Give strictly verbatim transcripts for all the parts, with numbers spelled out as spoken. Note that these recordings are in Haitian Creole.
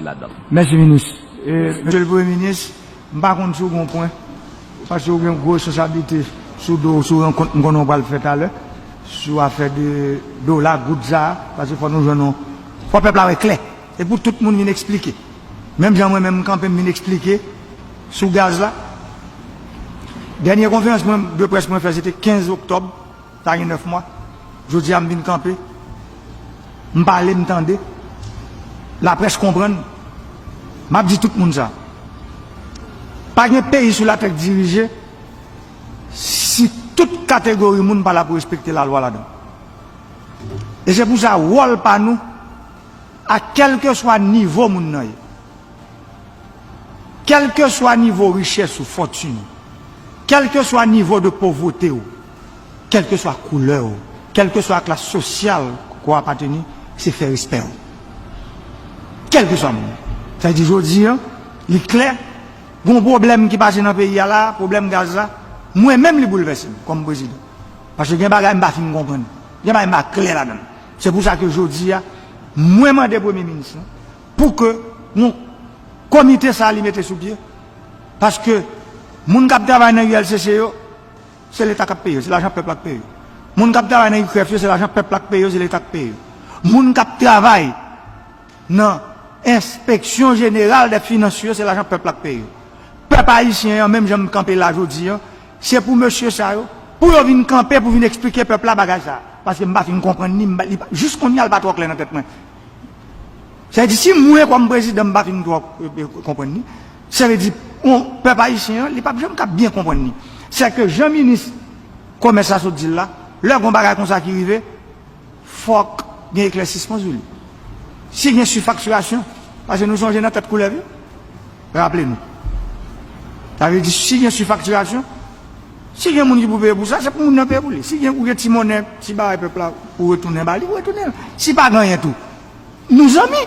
ladan. Mèsi, minis. E, mesye le premye minis, m pa konn si w gen yon pwen, paske w gen gwo responsablite sou do w, sou rankont m konnen w pral fè talè, sou afè de dola, goud sa a, paske fò nou jwenn yon, fò pèp la wè klè. E pou tout moun vin eksplike. Menm jan mwen menm m kanpe, m vin eksplike sou gaz la. Dènye konferans mwen, de près mwen fè, se te kenz oktòb, sa gen nèf mwa. Jodi a, m vin kanpe. M pale, m tande. Laprès konprann. M ap di tout moun sa. Pa gen peyi sou latè k dirije si tout kategori moun pa la pou respekte lalwa ladan. E se pou sa, wòl pa nou, a kèlkeswa nivo moun nan ye, kèlkeswa nivo richès ou, fòtin ou, kèlkeswa nivo de povrete ou, kèlkeswa koulè ou, kèlkeswa klas sosyal ke w apateni, se fè respè ou. Kèlkeswa moun. Sa vle di, jodi a, li klè, gen yon pwoblèm ki pase nan peyi a la, pwoblèm gaz la, mwen menm li boulvèse m kòm prezidan. Paske gen bagay m pa fin konprann. Gen bagay m pa klè ladan l. Se pou sa ke jodi a, mwen mande premye minis lan pou ke yon komite sa a li mete sou pye. Paske moun k ap travay nan U L C C yo, se Leta k ap peye yo, se lajan pèp la k peye yo. Moun k ap travay nan I K R E F yo, se lajan pèp la k peye yo, se Leta k peye yo. Moun k ap travay nan Enspeksyon Jeneral dè Finans yo, se lajan pèp la k peye yo. Pèp ayisyen an, menm jan m kanpe la jodi a, se pou mesye sa yo, pou yo vin kanpe, pou vin eksplike pèp la bagay sa a. Paske m pa fin konprann ni, m pa, li pa, jis kounye a, li pa twò klè nan tèt mwen. Sa vle di, si mwen, kòm prezidan, m pa fin twò, e, e, konprann ni, sa vle di, on, pèp ayisyen an, li p ap janm ka byen konprann ni. Sèke jan minis komès la sot di l la, lè gon bagay konsa ki rive, fòk gen eklèsisman sou li. Si gen sifaktirasyon, paske nou sonje nan tèt koulèv yo, raple nou. Sa vle di, si gen sifaktirasyon, si gen moun ki pou peye pou sa, se pou moun nan peye pou li. Si gen, ou gen ti monnen, ti bagay pèp la, ou retounen ba li, ou retounen l. Si pa gen anyen tou, nou zanmi.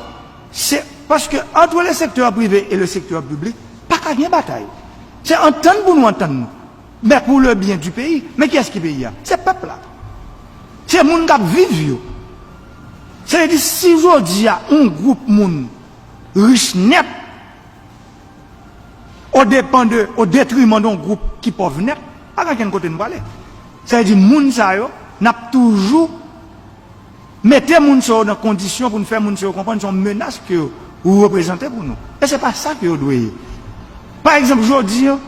Se paske entre le secteur privé et le secteur public, pa ka gen batay. Se antann pou nou antann nou. Men pour le bien du pays. Men kiyès ki peyi a? Se pèp la. Se moun k ap viv yo. Se vle di, si jodi a, yon gwoup moun rich nèt, o depan de, o detriman de yon gwoup ki pòv nèt, pa gen ankenn kote n prale. Sa vle di, moun sa yo, n ap toujou mete moun sa yo nan kondisyon pou n fè moun sa yo konprann se yon menas ke yo reprezante pou nou. E se pa sa ke yo dwe ye. Pa egzanp, jodi a,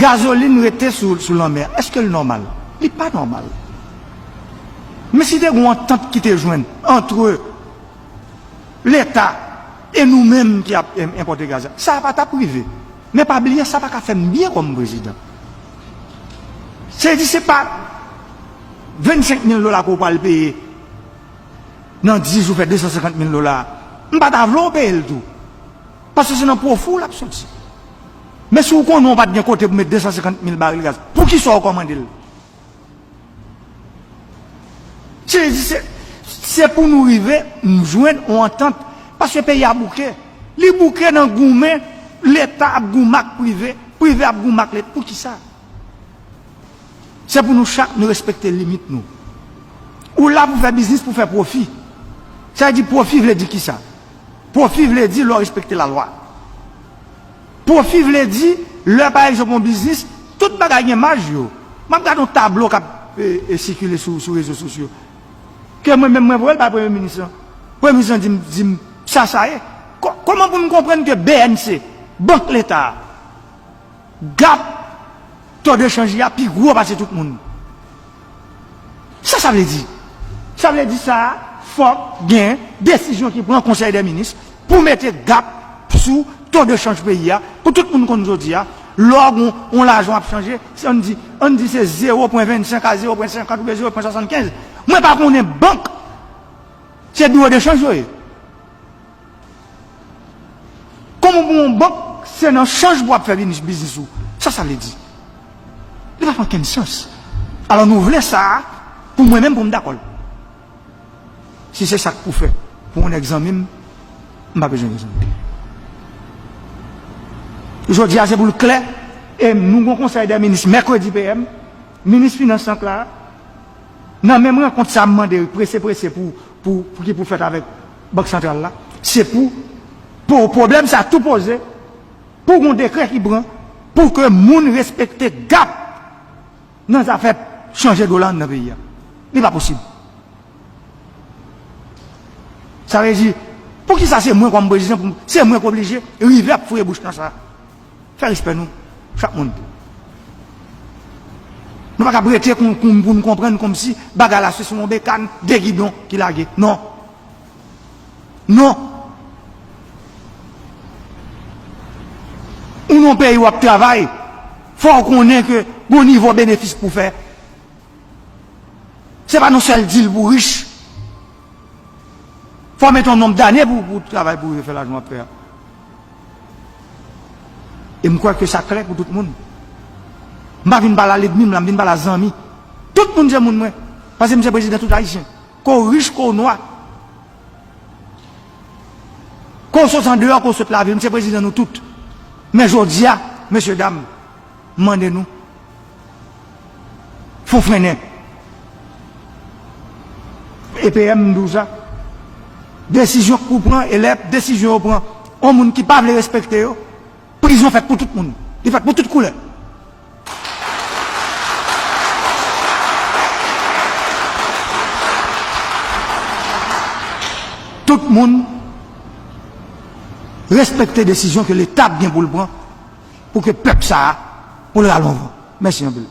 gazolin rete sou, sou lanmè. Èske l nòmal? Li pa nòmal. Men si te gen yon antant ki te jwenn antre Leta e nou menm ki ap, em, enpòte gaz la, sa a pa t ap rive. Men pa bliye, sa pa ka fè m byen kòm prezidan. Se di se pa vennsenk mil dola ke w pral peye nan dis jou, fè de san senkant mil dola. M pa ta vle w peye l tou. Paske se nan pwofi w l ap soti. Men si w konnen w pa t gen kote pou met de san senkant mil baril gaz, poukisa w kòmande l? Se, se, se pou nou rive jwenn yon antant. Paske peyi a bouke. Li bouke nan goumen, Leta ap goumen ak prive, prive ap goumen ak Leta. Poukisa? Se pou nou chak nou respekte limit nou. Ou la pou fè biznis, pou fè pwofi. Sa vle di pwofi vle di kisa? Pwofi vle di lè w respekte lalwa. Pwofi vle di, lè pa egzanp yon biznis, tout bagay gen maj yo. M ap gade yon tablo k ap, e, e, sikile sou, sou rezo sosyo. Ke mwen menm mwen voye l bay premye minis lan. Premye minis lan di m, di m sa sa ye. Kò-, kòman pou n konprann ke B N C, Bank Leta a, gap to de chanj li a pi gwo pase tout moun? Sa sa vle di? Sa vle di sa, fòk gen desizyon ki pran Konsèy dè Minis pou mete gap sou to de chanj peyi a, pou tout moun konn jodi a, lè w gen yon lajan w ap chanje, se, ann di, ann di se zewo pwen vennsenk a zewo pwen senkant oubyen zewo pwen swasannkenz. Mwen pa konnen bank, se biwo de chanj yo ye. Kòman pou yon bank, se nan chanj pou w ap fè biznis, biznis ou? Sa sa vle di? Li pa fè okenn sans. Alò nou vle sa a, pou mwen menm pou m dakò l. Si se sa k pou fè pou yon nèg zanmi m, m pa bezwen gen zanmi. Jodi a se pou l klè, e nou gon konsèy dè minis mèkredi P M, minis finans lan k la, nan menm rankont sa a m mande prese prese pou, pou, pou ki pou fèt avèk Bank Santral la, se pou, pou pwoblèm sa tou poze, pou gon dekrè ki pran, pou ke moun respekte gap nan zafè chanje dola anndan peyi a. Li pa posib. Sa vle di, poukisa se mwen kòm prezidan, pou, se mwen k oblije rive ap foure bouch nan sa? Fè respè nou, chak moun. Nou pa kab rete pou, pou, pou n konprann kòmsi bagay la se sou yon bekàn, de gidon ki lage. Non. Non. Ou nan yon peyi w ap travay, fò w konnen ke gon nivo benefis pou fè. Se pa nan sèl dil pou rich. Fò w mete yon nonb dane pou, pou travay pou rive fè lajan w ap fè a. E m kwè ke sa klè pou tout moun. M pa vin pale a lènmi m la, m vin pale a zanmi. Tout moun se moun mwen. Paske m se prezidan tout Ayisyen. Ke w rich, ke w nwa. Ke w sot andeyò, ke w sot lavil, m se prezidan nou tout. Men jodi a, mesye dam, m mande nou, fò frennen. E P M m di w sa. Desizyon k pou pran, e lè desizyon yo pran, yon moun ki pa vle respekte yo, prizon fèt pou tout moun. Li fèt pou tout koulè. Tout moun respekte desizyon ke Leta ap gen pou l pran pou ke pèp sa a, pou l rale yon van. Mèsi anpil.